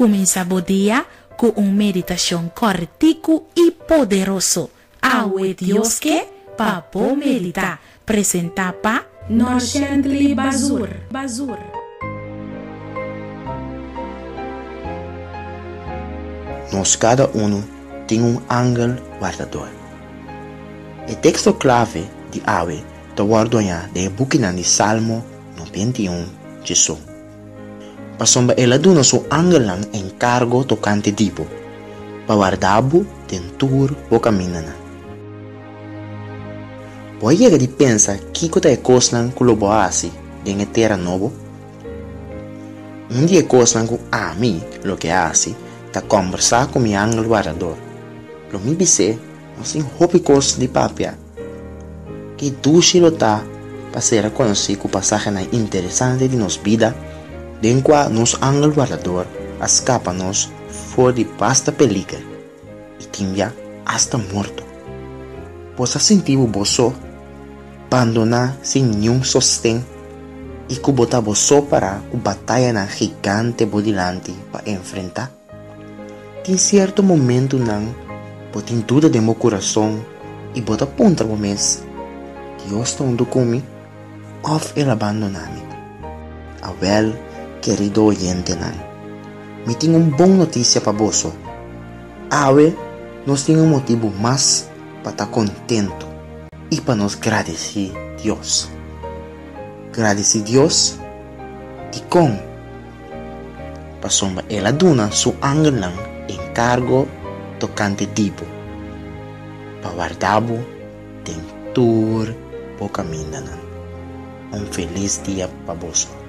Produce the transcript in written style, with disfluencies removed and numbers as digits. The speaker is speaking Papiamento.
Kuminsá bo dia ku un meditashon kòrtiku i poderoso. Awe Dios ke pa bo meditá. Presentá pa. Norshentley Bazur. Bazur. Nos kada unu tin un angel wardador. E teksto klave di awe ta wòrdu hañá den e bukinan di Salmo 91, Djesun. Pasobra el a duna su angelnan enkargo tokante di bo, pa warda bo den tur bo kamindanan. Bo a yega di pensa kiko ta e kosnan ku lo bo hasi den e tera nobo? Un di e kosnan ku ami lo ke hasi ta kòmbersá ku mi angel wardador. Lo mi bis'é nos tin hopi kos di papia. Ki dushi lo ta pa sera konosí ku pasahenan interesante di nos bida den kua nos angel wardador a skapa nos for di basta peliger i tin bia asta morto. Bo sa sinti bo bo so, bandoná sin niun sosten i ku bo ta bo so pará ku batayanan gigante bo dilanti pa enfrentá? Tin sierto momentunan bo tin duda den bo kurason i bo ta puntra bo mes, Dios ta huntu ku mi òf el a bandoná mi? Awèl, kerido oyentenan, mi tin un bon notisia pa boso. Awe nos tin un motibu mas pa ta kontentu i pa nos gradisí Dios. Gradisí Dios? Dikon? Pasobra el a duna su angelnan enkargo tokante di bo, pa warda bo den tur bo kamindanan. Un felis dia pa boso.